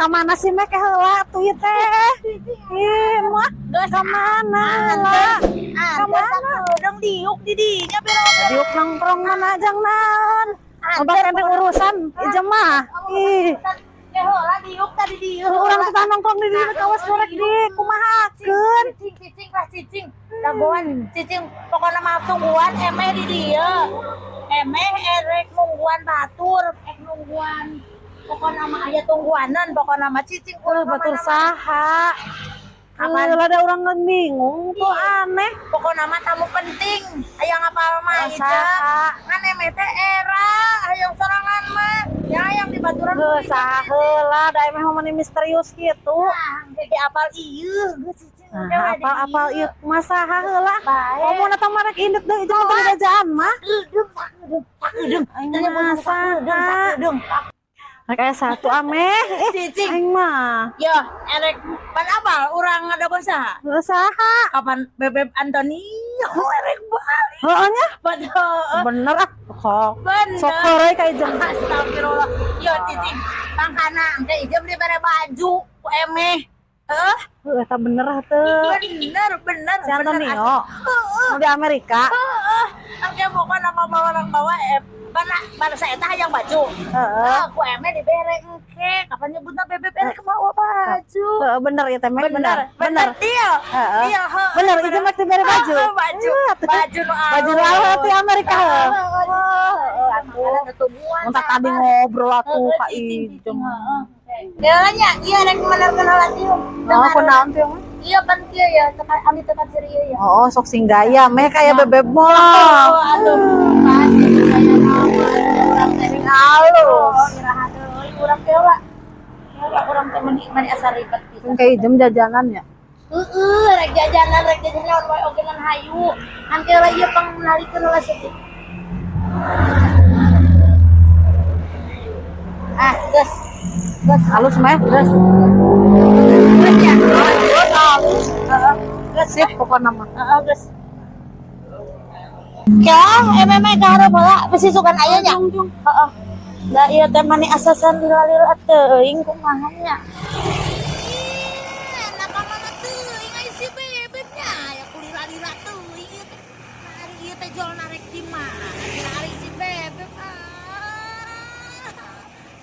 Ka mana sih meh heula tuh ieu teh? Ih, mah ka mana heula? Ka mana? Dong diuk di dinya biro. Diuk nongkrong mana jang naon? Loba keneh urusan ieu mah. Ih, Ya heula diuk tadi diuk. Urang teh nongkrong di dieu kawas korek di kumahakeun. Cicing cicing lah cicing. Dagoan cicing pokoknya mah tungguan emeh di dieu. Emeh erek nungguan batur, ek nungguan pokoknya mah aya tungguanan pokoknya mah cicing. Heuh, batur saha? Kapan? Heula da urang bingung tuh aneh. Pokoknya mah tamu penting aya ngapal mah Oh, ieu. saha? Ngan emeh teh era hayang sorangan mah. Ya hayang di baturan. Heuh, saha heula da emeh mah meni misterius kitu. Nah, jadi apal ieu geus cicing. Nah, apal-apal ieu kumaha saha heula? Bae. Komo eta mah rek indit deui jeung teu bejaan mah. Sakedeung sakedeung sakedeung. Aing mah saha? Sakedeung. Rek aya satu ameh. Eh, Cicing. aing mah. Yo, erek pan apal urang ngadagon saha? Heuh, saha? Kapan Bebeb Antonio erek balik. Heuh nya? Betul. Bener ah. Kok. Bener. Sok heureuy ka ijem. Astagfirullah. Yo cicing, pangkana engke ijem dibere baju ku emeh. Heeh, Heuh, eta bener teu. Bener bener. Si Antonio. Heeh. Mau di Amerika. Heeh. Engke pokokna mah bawa orang bawa pana pada saya teh hayang baju. Heeh. Ah, ku emeh dibere engke. Kapan nyebutna Bebeb erek bawa baju. Heeh, bener ya teh Meh, bener. Bener, deal. Heeh. Deal, heeh. Bener, ijem rek dibere baju. Heeh, baju. Iya, tuh. Baju nu alus. Baju nu alus di Amerika. Heeh. Heeh, atuh. Tungguan. Mun tadi ngobrol atuh ka ijem. Ya nya, iya rek menerkeun heula tiung. Oh, kunaon tiung? Iya pan kieu ya, tekan ami tekan serieu ya. Oh, sok sing gaya meh kaya bebeb Oh, mah. aduh, pasti gaya naon urang teh. Sing halus. Oh, iraha deui urang teh lah. Heula urang teh meni meni asa ribet pisan. Kayak ijem jajanan ya. Heeh, rek jajanan wae oge ngan hayu. Kan kieu lah ieu pang menarikeun heula sedih. Ah, geus. Geus. Halus meh. Geus. Geus ya. Halus, halus. Heeh. Geus. Sip pokokna mah. Heeh, geus. Ya, emeh ka hareup heula pasti sugan aya nya. Heeh. Da ieu teh mani asasan lila-lila teuing kumaha nya. Nah, ka mana teuing ai si Bebeb nya aya ku lila-lila teuing ieu teh. Nah, ari ieu teh jol narek di mana? Ari si Bebeb ah.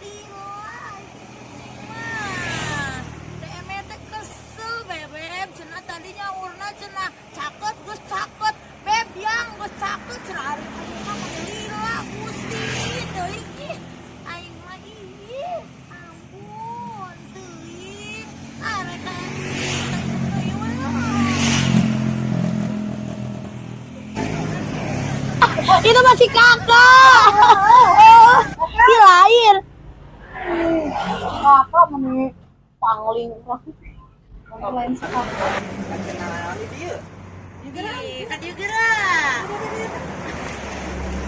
Lila mah. Teh emeh teh kesel Bebeb cenah tadi nyaurna cenah caket geus caket. Beb yang geus caket cenah ari ayeuna mah lila Gusti teuing ih. Aing mah ih ampun teuing. Ah rek ka deui we. Itu masih kakak. Ih lain. Kakak meni pangling. Lain sakak. Ih, ka dieu geura.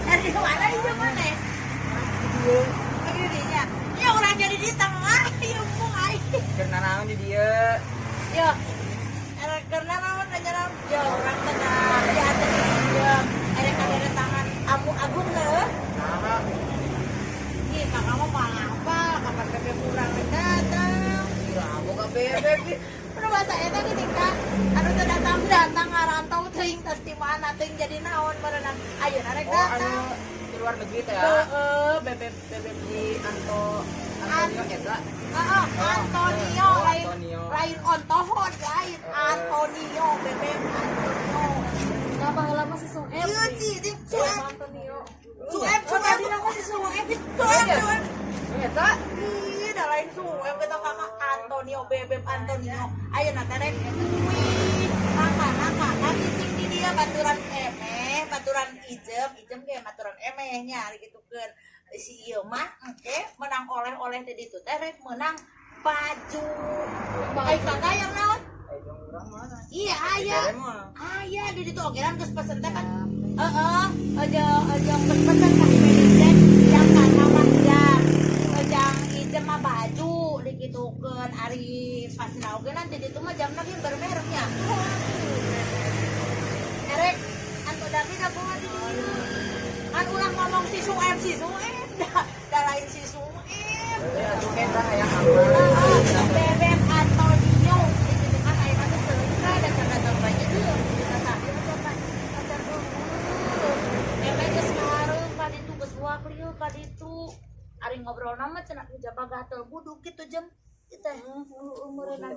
Dari mana ieu mana? Ka dieu nya. Ya urang jadi di tengah, ieu mung aing. Karena naon di dieu? Yo. Erek karena naon nanya naon? Yo urang tengah di atas ieu. Erek ada tangan Abu Agung heuh. Nah, Ih, kakak mah malah apa? Kapan bebek urang rek datang? ya boga bebek ih. Udah bahasa eta geuning Kak. Anu teu datang-datang ngarantau teuing tas di mana teuing jadi naon berenang. Ayeuna rek Oh, anu datang. di luar negeri teh ya. Heeh, bebek bebek Di Antonio eta. Heeh, Antonio Oh, lain Antonio. Lain ontohon lain Antonio bebek Antonio. Kenapa lama si Sueb? Ieu cicing Sueb Antonio. Sueb Sueb si Sueb Sueb Sueb. Eta. Ih, dah lain Sueb eta kakak Antonio bebek Antonio. Ayeuna teh rek kuy. Makana kakak cicing di dia baturan emeh, baturan ijem, ijem ge baturan emeh nya gitukeun. Si ieu mah engke menang oleh-oleh di ditu teh rek menang baju. Ai kakak yang naon? Ejong urang mana? Iya, aya. Bere mah. Aya di ditu ogeran geus pesen teh kan. Heeh, aja aja pesen ka manajer yang kakak mah jam. Ejang ijem mah baju dikitukeun ari pasna oge nanti ditu mah jamna ge bermereknya. Erek antu dami da bawa di dieu. Kan ulah ngomong si Sueb, da, da lain si Sueb. Ya, atuh eta hayang apa? Heeh. Pokona mah cenah jaba gatel buduk gitu jem. Ieu teh umeureunna.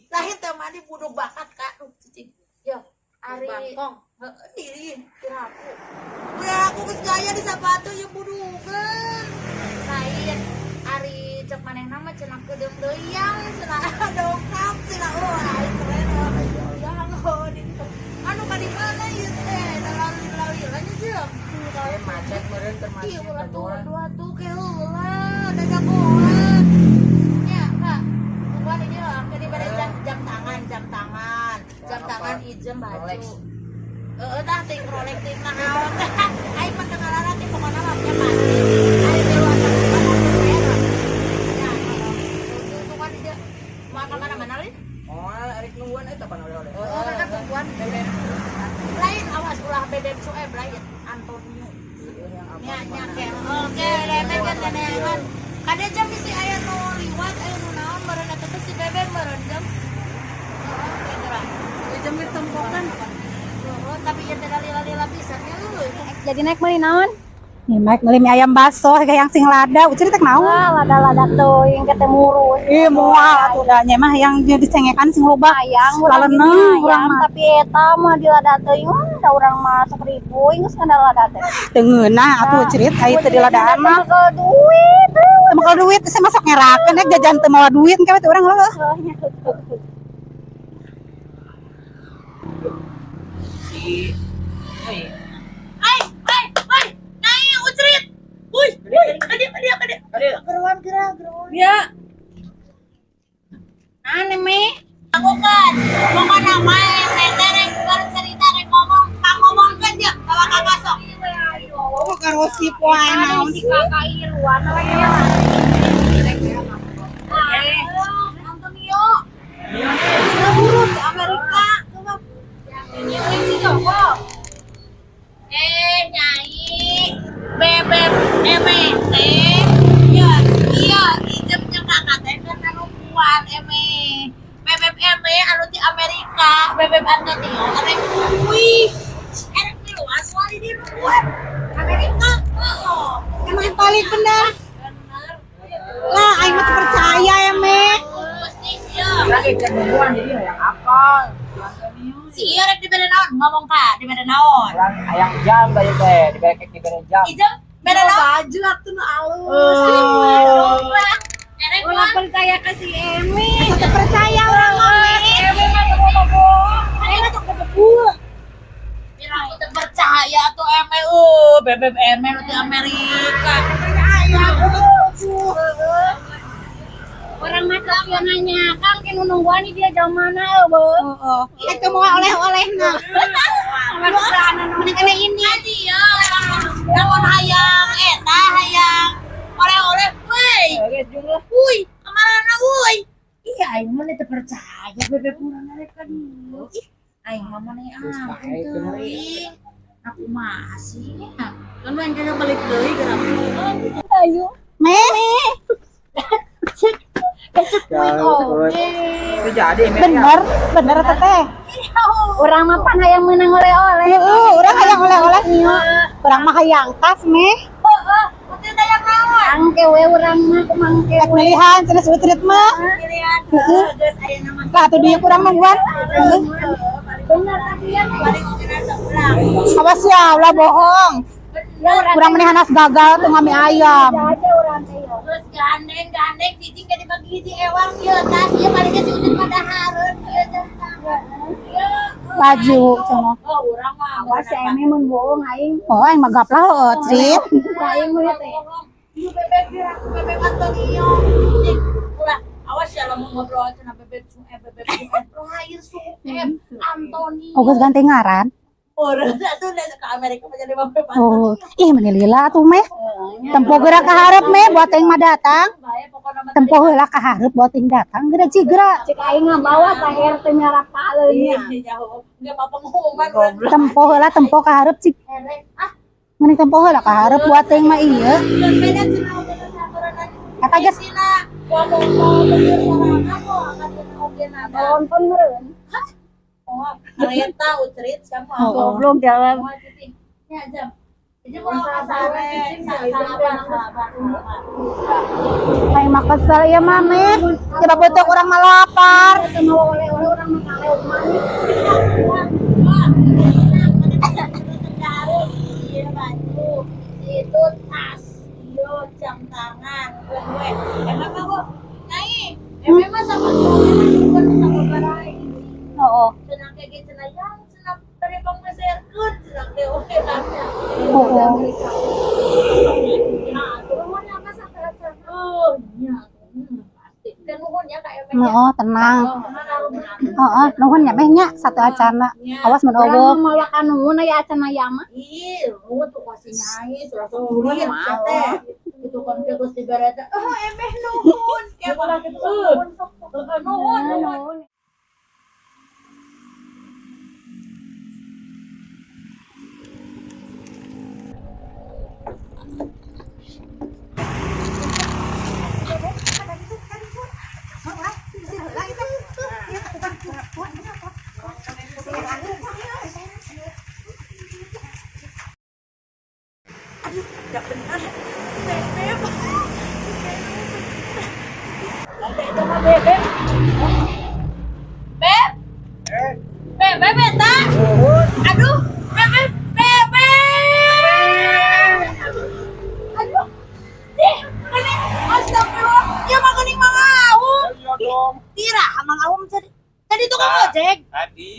Lain teh mandi buduk bakat kak. Duh, cicing. Yo, ari Bangkong. Heeh, diri. Piraku. Udah aku geus gaya di sepatu ieu budukeun. Lain ari cek manehna mah cenah keudeum deuyang Cenah dongkap cenah, oh aing keren, oh. Yang oh di anu ka di mana ieu teh? Da lalu-lalu nya jeung. Eh, macet meureun keur macet. Iya, ulah tuh dua tuh ke heula da jagoan. Nya, Kak. Tungguan ini lah, ke dibere jam, jam tangan, jam tangan. Jam tangan ijem baju. Rolex. Heeh, tah ting Rolex ting naon. Aing mah teu ngaranna teh, pokona mah nya pasti. Ari di luar negeri mah motor merah. Ya, tungguan di dieu. Moal ka mana-mana lin? Moal arek nungguan eta pan oleh-oleh. Oh, kan tungguan bebek. Lain awas ulah bebek sueb lain Antonio. Nya nya ke. Oke, remek kan denean. Kade jam bisi aya nu liwat, aya nu naon meureun eta teh si bebek meureun jam. Heeh, geura. Jam ditempokan. Heeh, tapi ieu teh lila-lila pisan nya euy. Jadi naik meuli naon? Nih, naik meuli mie ayam baso kayak yang sing lada, ucir teh naon? Ah, lada-lada teuing ketemu murus. Ih, moal atuh da nya mah yang jadi cengekan sing loba. Hayang urang Laleneng mie urang ayam, mah. tapi eta mah di lada teuing wah da urang mah 1000 geus lada teh. Teu ngeunah atuh cerit ai teu di ladaan mah. Teu duit. Teu mawa duit saya masuk ngerakeun rek jajan teu mawa duit engke we teh urang heueuh. Si Oi. Ai, ai, ai, naik ucrit. Wih, wih, kade kade kade. Geruan geura, geruan. Ya. Aneh me. Aku kan, pokoknya mah teh rek bercerita rek ngomong, kang ngomongkeun dia bawa kakak sok. Oh, karosip wae naon Si kakak Irwan lagi ya. Antonio. Buru di Amerika. Ini si Joko. Eh, nyai, bebek eme teh. Ya, iya, ijem jeung kakak teh keur nungguan eme. Bebek eme anu di Amerika, bebek Antonio arek kuy. Erek miluan wali di nungguan. Amerika. Oh, Emang balik bener. bener. Lah aing mah teu percaya ya, Me. Pasti iya. Lagi keur nungguan jadi hayang apal. Si Antonio. Si iya rek dibere naon? Ngomong ka, dibere naon? Urang hayang jam tadi teh, dibere kek dibere jam. Ijem bere naon? Baju atuh nu alus. Erek Ulah mah percaya ke si Emi. Teu percaya urang mah, Me. Aing mah sok bebul. Biar aku teu percaya tuh eme bebek eme nu di Amerika. Percaya aku. Orang masak ya nanya, Kang kinu nungguan dia jauh mana eueuh. Heeh. Eh teu moal oleh-olehna. Mending kena ini. Iya, lamun hayang eta hayang oleh-oleh woi. Wuih, kamarana wuih. Ih, aing mah teu percaya bebek urang arek ka dieu. Ih, aing mah maneh ampun teuing. Aku masih nya. Kan main kena balik deui geura. Ayo. Me. Itu jadi me. Bener, bener eta teh. Urang mah pan hayang meunang oleh-oleh. Heeh, urang hayang oleh-oleh. Urang mah hayang tas, Me. Heeh, udah hayang naon? Angke we urang mah kumangke Rek we. milihan cenah si Utrit mah. Pilihan heeh geus aya nama. Lah atuh dieu kurang nungguan. Heeh. Bener tapi ya. Paling oge nasa urang. Awas ya, ulah bohong. Ya urang Urang meni hanas gagal tuh ngami ayam. aja urang teh yo. Terus gandeng-gandeng cicing ke dibagi hiji ewang ieu tas ieu paling ge si Ucit mah dahareun ieu centang. Ieu. Baju cenah. Oh, urang mah Awas si Emi mun bohong aing. Oh, aing mah gaplah heueuh, Trit. Aing mah teh. Ieu bebek biar aku bebek Antonio. Cing, ulah awas ya lamun ngobrol cenah bebek sueb bebek sueb lain sueb Antonio. Oh, geus ganti ngaran. Urang atuh ke Amerika mah jadi bebek Oh, Antonio. ih meni lila atuh meh. Tempo geura ka hareup meh buat aing mah datang. Bae pokona mah Tempo heula ka hareup buat aing datang geura cigra. Cek aing ngabawa saher teh nyarapaleun nya. Ih, jauh. Enggak apa pengumuman urang. Tempo heula tempo ka hareup cik. Erek. Ah, Meni tempo heula ka hareup buat aing mah ieu. beda cenah oge sabarana. Eta geus Sina ngomong mau bener sorangan mau angkat oge nada. Nonton meureun. Oh, kereta ucerit siapa? Oh. Goblok jalan. Ya jam. Jadi mau kasare, salapan, salapan. Aing mah kesel ya mame. Coba butuh urang mah lapar. Mau oleh-oleh urang mah kaleo manis. Iya baju, itu tas, iyo jam tangan, gue. Emang aku, Nyai, emang mah sama gue sama barai. Heeh. Cenah kayak gitu, cenah yang cenah dari pangmeserkeun, cenah ge oke tanya. Heeh. Nah, nuhun ya Mas Oh, iya, pasti. Dan nuhun ya Kak Emeh. Heeh, tenang. Heeh, nuhun ya meh nya satu acana. Awas mun Urang eueuh. mah mawa ka nuhun aya acan aya mah. Ih, nuhun tuh kasih nyai, surah sulit teh. Itu kan ke Gusti Barata. Oh, emeh nuhun. Kayak malah gitu nuhun. Nuhun, nuhun. Beb. Beb, beb, eta. Aduh, beb, beb, beb, beb. Aduh. Ih, geuning astagfirullah. Ya mah geuning Mang Aum. Iya dong. Tira, Mang Aum tadi. Tadi tukang ojek. Tadi.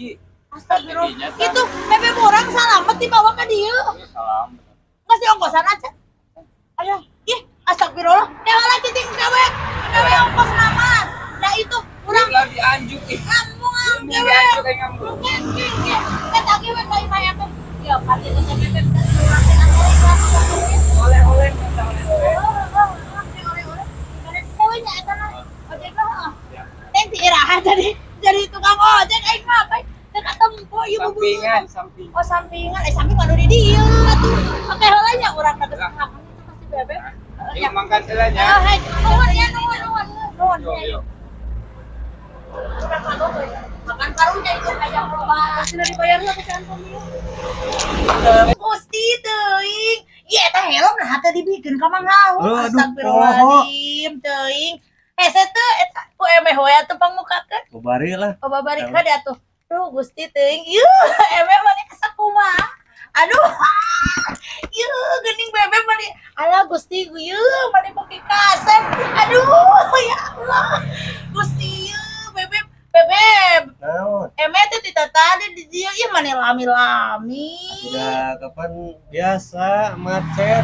Astagfirullah. Tadinya tadi. Itu bebek orang salamet dibawa ke dieu. Salam. Nggak sih ongkosan aja. Aduh, ih, astagfirullah. Dewa cicing gawe, gawe ongkos nama. Nah itu urang Ulah dianjuk ih. ngambung Ini gawe. dianjuk kayak ngambung. Oke, oke, oke. Kata gue kayak maya tuh. Ya, pasti itu bebek dari urang teh Oleh-oleh, minta oleh-oleh. Jadi tukang ojek aing mah apa? Teu katempo ieu bubu. Sampingan, samping. Oh sampingan, eh samping anu di dieu atuh. Oke heula nya urang teh geus itu pasti bebek. Yuk makan selanya. Ah, hai, nuhun ya nuhun nuhun. Nuhun Yuk, ya. yuk. Urang mah nuhun. Makan karunya itu hayang loba. Sudah dibayar lah ke si Antonio. Gusti teuing. Ieu eta helm nah teu dibikeun ka Mang Aum. Aduh, Astagfirullahaladzim teuing. Hese teu eta ku emeh we atuh pangmukakeun. Babari lah. Oh babari ka atuh. Duh Gusti teuing. Ieu emeh mani asa kumaha. Aduh. Ieu geuning bebek mani. Alah Gusti ieu mani beuki kasep. Aduh ya Allah. Gusti ieu bebek bebek. Naon? Emeh teh ti tadi di dieu ieu mani lami-lami. Udah kapan biasa macet.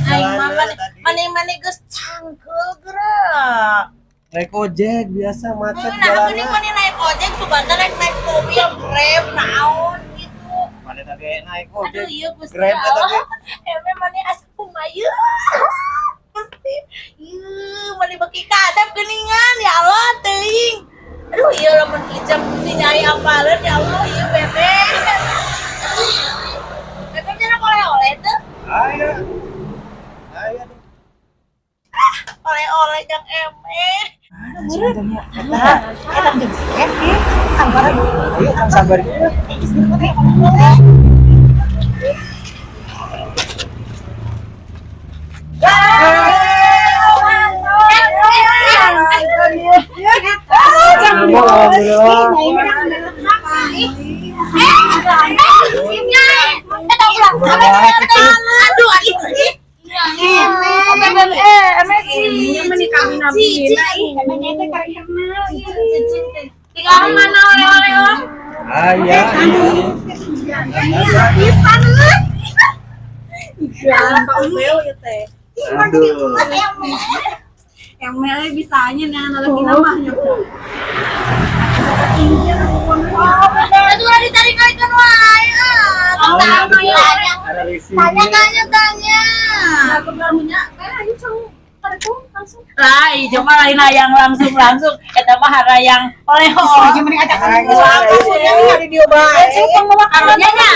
Aing mah Jalanan mani tadi. mani mani geus cangkeul geura. Naik ojek biasa macet Nah, geuning jalanan. mani naik ojek sugan teh naik naik mobil Grab naon gitu. Mana tadi naik Aduh ojek. iya Gusti Grab Allah. tadi. Emeh mani asa kumaha Gusti. Ieu mani beuki kasep geuningan ya Allah teuing. Aduh iya lamun ijam si Nyai apaleun ya Allah ieu bebek. Bebek cenah oleh-oleh teu? Ayo. Ayo. Oleh-oleh jang emeh. Eta jeung si Evi. Ayo Kang sabar. Aduh, aduh. Tinggal mana oleh-oleh om? Ayo. Aduh. Yang mele bisanya nih anak lagi namanya. Itu udah ditarik-tarikan wae. Ah, tanya, Ada risi. tanya, tanya, tanya. Aku barunya, ayo cong, tarik langsung. Lah, ieu mah lain hayang langsung-langsung. Eta mah harayang oleh-oleh. Arunya nya.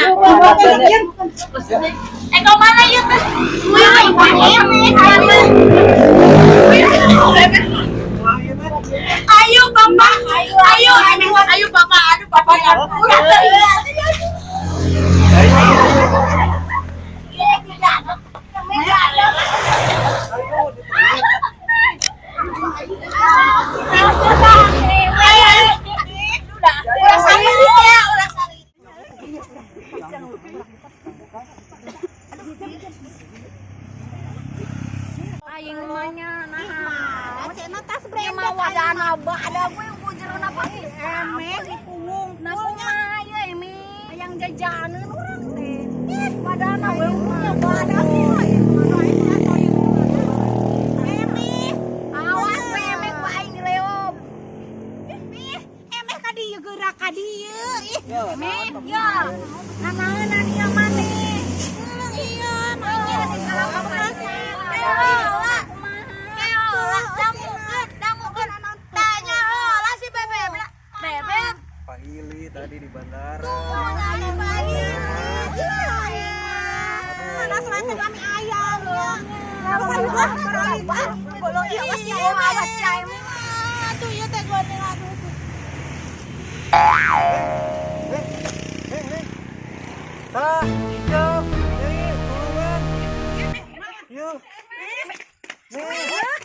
Eh, kau mana ieu teh? Ayo bapak, ayo, ayo, ayo bapak, aduh bapak ya. Udah, Badak we ku jerona pasti. Emeh di punggung. Nah, kumaha ieu emeh? Hayang jajaneun urang teh. Ih, badana we punya badak ieu. Emeh. Awas we emeh ku aing dileob. Ih, emeh ka dieu geura ka dieu. Ih, Emeh, ya. Nanaeunan ieu maneh. iya, nanya. Heula. Heula, dangukeun, dangukeun. Tanya heula si Bebeb. Bebeb. Pak Ili tadi di bandara. Mana selain kami ayam ya. Iya, awas cai. Aduh, iya teh gua teh aduh. Neng, neng, neng. Tah, Ijam, ini tulungan. Yuk. Neng.